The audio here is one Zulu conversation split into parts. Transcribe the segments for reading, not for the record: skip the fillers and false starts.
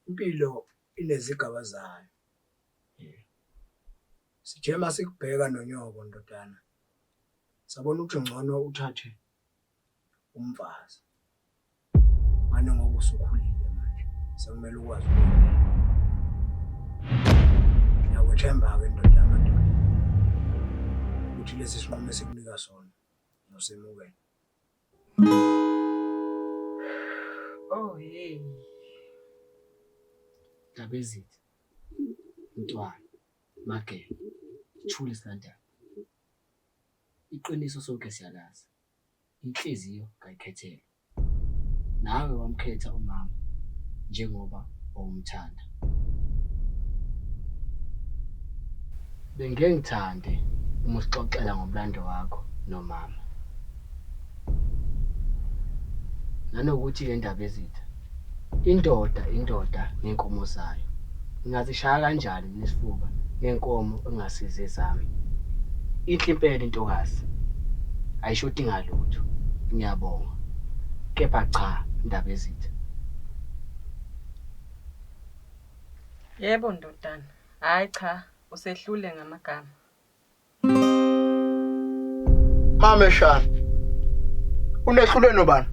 Impilo inezigaba zayo. Sithe masikubheka nonyoko ndodana, sabona ukuthi ngcono uthathe umfazi. Mane ngoba usukhulile manje, sekumele ukwazi ukuyimela. Ngiyakwethemba-ke ndoda yamadoda ukuthi lesi sinqumo esikunika sona uzosemukela. Oh hey. Ndabezitha, mntwana, Mageba, thule sikandaba. Iqiniso sonke siyalazi. Inhliziyo kayikhethelwa. Nawe wamkhetha umama njengoba wawumthanda. Bengike ngithande uma usixoxela ngomlando wakho nomama. Nanokuthi-ke Ndabezitha, indoda indoda ngenkomo zayo. Ngingazishaya kanjani mina isifuba ngenkomo engasizi ezami? Inhle impela intokazi, ayishodi ngalutho. Ngiyabonga. Kepha cha Ndabezitha. Yebo ndodana, hhayi cha usehlule ngamagama. Mame shana. Unehlule nobani?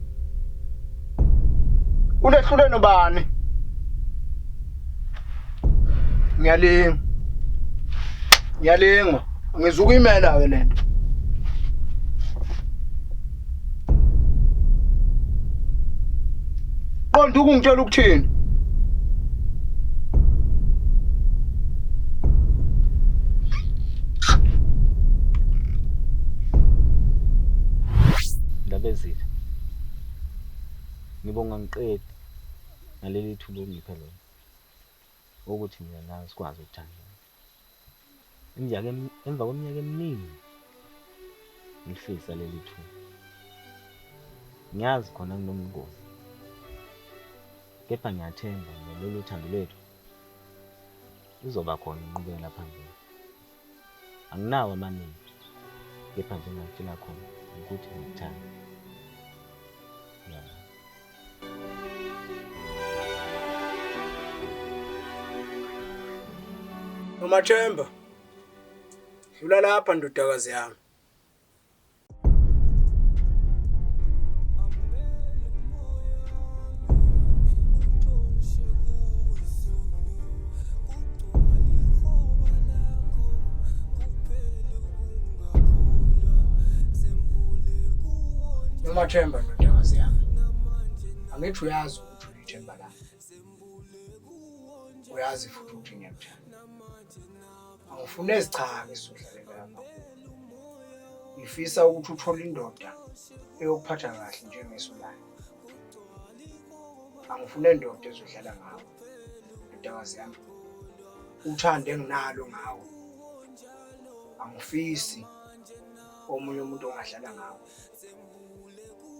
Unehlule nobani? Ngiyalinga. Ngiyalingwa. Ngizukuyimela ke lento. Qonda ukungitshela ukuthini? Ndabezitha, ngibonga ngiqedi ngaleli thuba ongiphe lona ukuthi mina nawe sikwazi ukuthandana. Iminyaka emva kweminyaka eminingi ngifisa leli thuba. Ngiyazi khona kunobungozi kepha ngiyathemba ngalolu thando lwethu izoba khona inqubekela phambili. Anginawo amaningi kepha nje engakutshela khona ukuthi ngikuthanda. Ngiyabonga. Nomathemba, dlula lapha ndodakazi yami. Nomathemba ndodakazi yami. Angithi uyazi ukuthi uyithemba lami. Uyazi futhi ukuthi ngiyakuthanda. Angifuni ezichaka ezizodlalela lapha. Ngifisa ukuthi uthole indoda eyokuphatha kahle njengeso layo. Angifune indoda ezodlala ngawe. Ndodakazi yami. Uthando enginalo ngawe. Angifisi omunye umuntu ongadlala ngawe.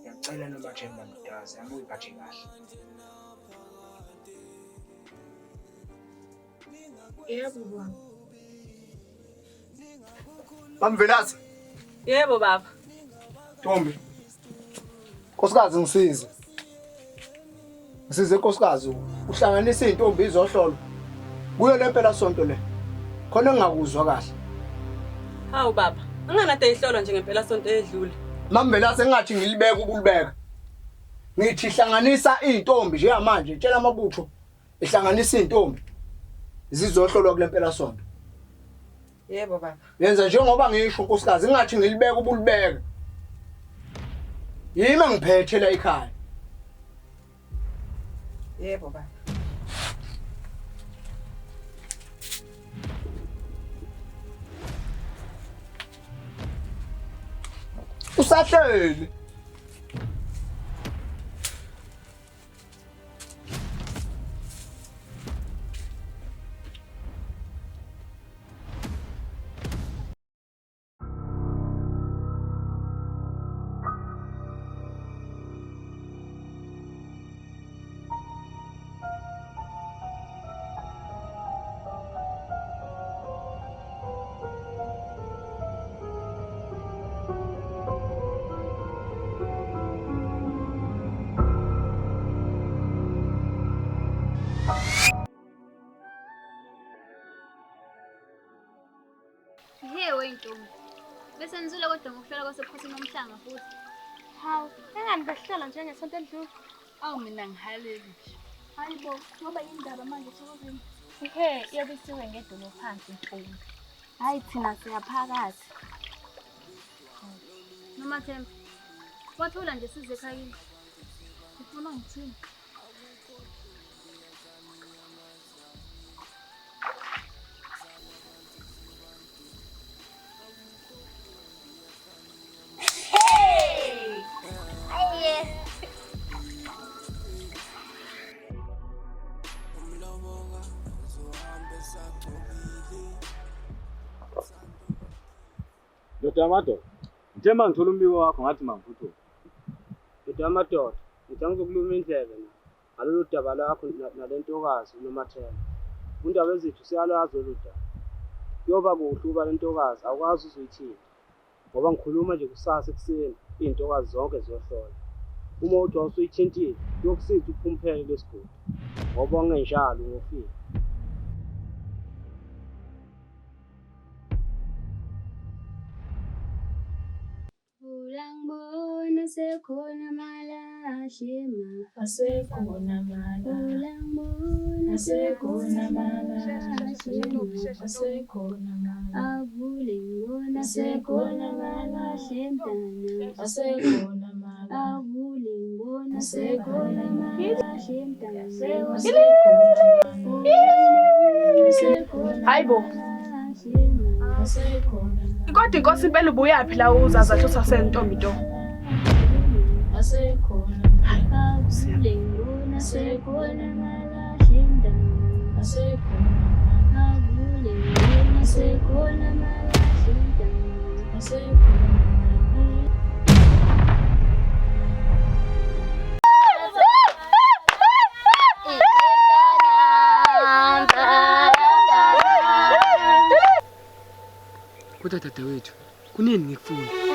Ngiyacela Nomathemba ndodakazi yami uyiphathe kahle. Yebo baba. Mamvelase. Yebo baba. Ntombi. Nkosikazi ngisize. Ngisize nkosikazi uhlanganisa izintombi izohlolo. Kuyo lempela sonto le. Khona engingakuzwa kahle. Hawu baba, anganade ihlolwa nje ngempela sonto edlule. Mamvelase ngathi ngilibeka ukulibeka. Ngithi hlanganisa izintombi njengamanje tshela amabutho ihlanganisa izintombi zizohlolwa kule mpela sonto. Yebo baba. Yenza njengoba ngisho nkosikazi ngathi ngilibeka ubulibeka. Yimi engiphethe la ekhaya. Yebo baba. Usahleli. weyintombi. Bese nizwile kodwa ngokuhlola kwasebukhosini bomhlanga futhi. Hawu, engani behlola njengesonto edlule. Awu mina ngihaleli nje. Hayi bo, ngoba yindaba manje Thokozini. Ihe, iyobe isiwe ngedolo phansi ntombi. Hayi thina siyaphakathi. Nomathemba, wathula nje size ekhayeni. Ufuna ngithini? Ndoda yamadoda, ngithe uma ngithola umbiko wakho ngathi mangiphuthume. Ndoda yamadoda, ngithi angizokuluma indlebe na ngalolu daba lwakho nale ntokazi uNomathemba. Undaba ezethu siyalwazi lolu daba. Kuyoba kuhle ukuba le ntokazi awukwazi uzuyithinta ngoba ngikhuluma nje kusasa ekuseni iy'ntokazi zonke ziyohlola. Uma uthi wawusuyithintile kuyokusiza uphumphele lesigodi ngoba kungenjalo ungofika. Ulangibona sekhona malahle ma. Asekhona mala. Ulangibona Asekhona malahle ma. Asekhona mala. Avule ngibona Asekhona malahle mntana. Asekhona mala. Avule ngibona Asekhona malahle mntana. Asekhona. Hayi bo. Malahle ma. Asekhona. Kodwa inkosi impela ubuyaphi la uzaza usasentombi nto? Asekhona. Avule ngibona sekhona malahle mntana. Asekhona. Avule ngibona sekhona malahle mntana. Asekhona. Kodwa dadewethu, kunini ngikufuna?